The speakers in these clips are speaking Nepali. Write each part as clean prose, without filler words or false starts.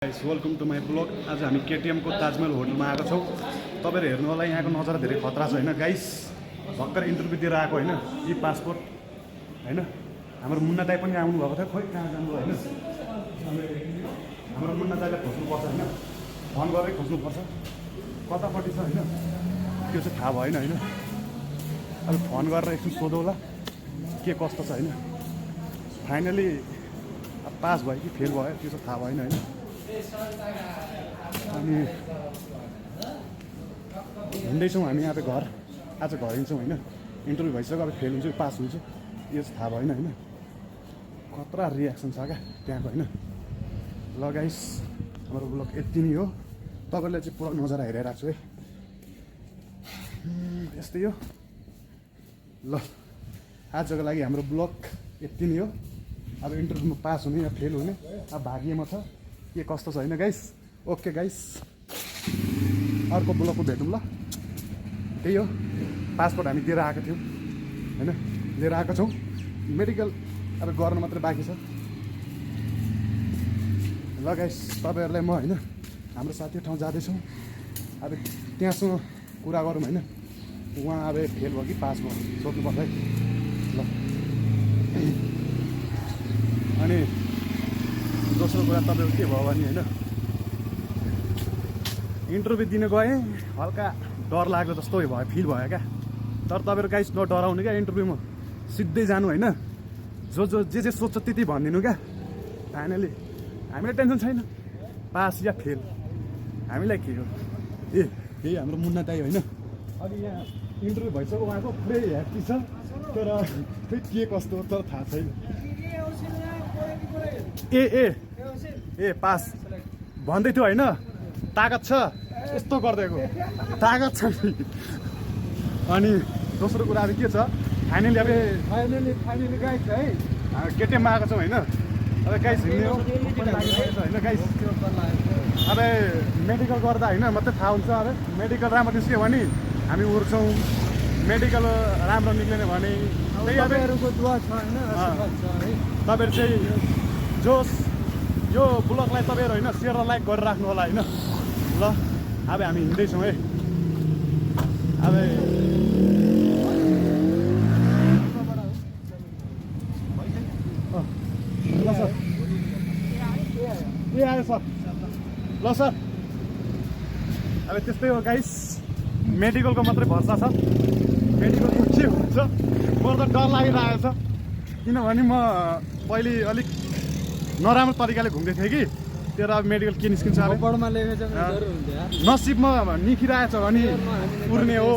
Guys welcome to my blog. आज हामी केटीएम को ताजमहल होटलमा आएको छौँ। तपाईँहरू हेर्नु होला, यहाँको नजारा धेरै खतरा छ होइन गाइस। भर्खर इन्टरभ्यू दिएर आएको होइन, यी पासपोर्ट होइन। हाम्रो मुन्ना दाई पनि आउनुभएको थियो, खोइ कहाँ जानु होइन। हाम्रो मुन्ना दाईलाई खोज्नुपर्छ होइन, फोन गरेर खोज्नुपर्छ कतापट्टि छ होइन, त्यो चाहिँ थाहा भएन होइन। अब फोन गरेर एकछिन सोधौँला के कस्तो छ होइन। फाइनली अब पास भयो कि फेल भयो त्यो चाहिँ थाहा भएन होइन। अनि हिँड्दैछौँ हामी अब घर, आज घर हिँड्छौँ होइन। इन्टरभ्यू भइसक्यो, अब फेल हुन्छ कि पास हुन्छ यो चाहिँ थाहा भएन होइन। खतरा रियाक्सन छ क्या त्यहाँको होइन। ल गाइस, हाम्रो ब्लग यति नै हो। तपाईँले चाहिँ पुरा नजारा हेरिरहेको छु है, यस्तै हो। ल आजको लागि हाम्रो ब्लग यति नै हो। अब इन्टरभ्यूमा पास हुने या फेल हुने अब भाग्यमा छ, के कस्तो छ होइन गाइस। ओके गाइस, अर्को ब्लगको भेटौँ ल। त्यही हो, पासपोर्ट हामी दिएर आएको थियौँ होइन, लिएर आएको छौँ। मेडिकल अब गर्न मात्रै बाँकी छ। ल गाइस, तपाईँहरूलाई म होइन हाम्रो साथी ठाउँ जाँदैछौँ। अब त्यहाँसँग कुरा गरौँ होइन, उहाँ अब फेल भयो कि पास भयो सोध्नुपर्छ है। ल अनि दोस्रो कुरा तपाईँको के भयो भने होइन, इन्टरभ्यू दिन गएँ, हल्का डर लाग्यो जस्तो भयो, फिल भयो क्या। तर तपाईँहरू गाइस नडराउनु क्या, इन्टरभ्यूमा सिधै जानु होइन। जे सोध्छ त्यति भनिदिनु क्या। फाइनली हामीलाई टेन्सन छैन, पास या फेल हामीलाई के हो। यही हाम्रो मुन्ना दाई होइन। अनि यहाँ इन्टरभ्यू भइसक्यो, उहाँको पुरै ह्याप्पी छ। तर खै के कस्तो तर थाहा छैन। ए पास भन्दै थियो होइन, तागत छ यस्तो गरिदिएको, तागत छ। अनि दोस्रो कुरा अब के छ, फाइनली अब फाइनली गाइस है केटिएममा आएको छौँ होइन। अब गाइस हिँड्ने हो होइन गाइस। अब मेडिकल गर्दा होइन मात्रै थाहा हुन्छ। अब मेडिकल राम्रो निस्क्यो भने हामी उड्छौँ, मेडिकल राम्रो निक्लेन भने त्यही अब तपाईँहरू चाहिँ जोस यो ब्लगलाई तपाईँहरू होइन सेयर र लाइक गरेर राख्नु होला होइन। ल अब हामी हिँड्दैछौँ है। अब ल सर, ए आयो सर। ल सर, अब त्यस्तै हो गाइस, मेडिकलको मात्रै भरोसा छ। मेडिकलको के हुन्छ, मलाई त डर लागिरहेको छ। किनभने म पहिले अलिक नराम्रो तरिकाले घुम्दै थिएँ कि, तर अब मेडिकल के निस्किन्छ अब नसिबमा निखिरहेछ भने उड्ने हो,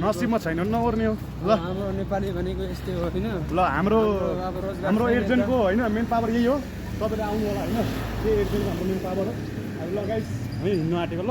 नसिबमा छैन भने नउड्ने हो। ल नेपाली भनेको यस्तै हो होइन। ल हाम्रो एजेन्टको होइन मेन पावर यही हो। तपाईँले आउनु होला होइन, त्यही एजेन्टको हाम्रो मेन पावर हो। अब ल गाइस हामी हिँड्नु आँटेको ल।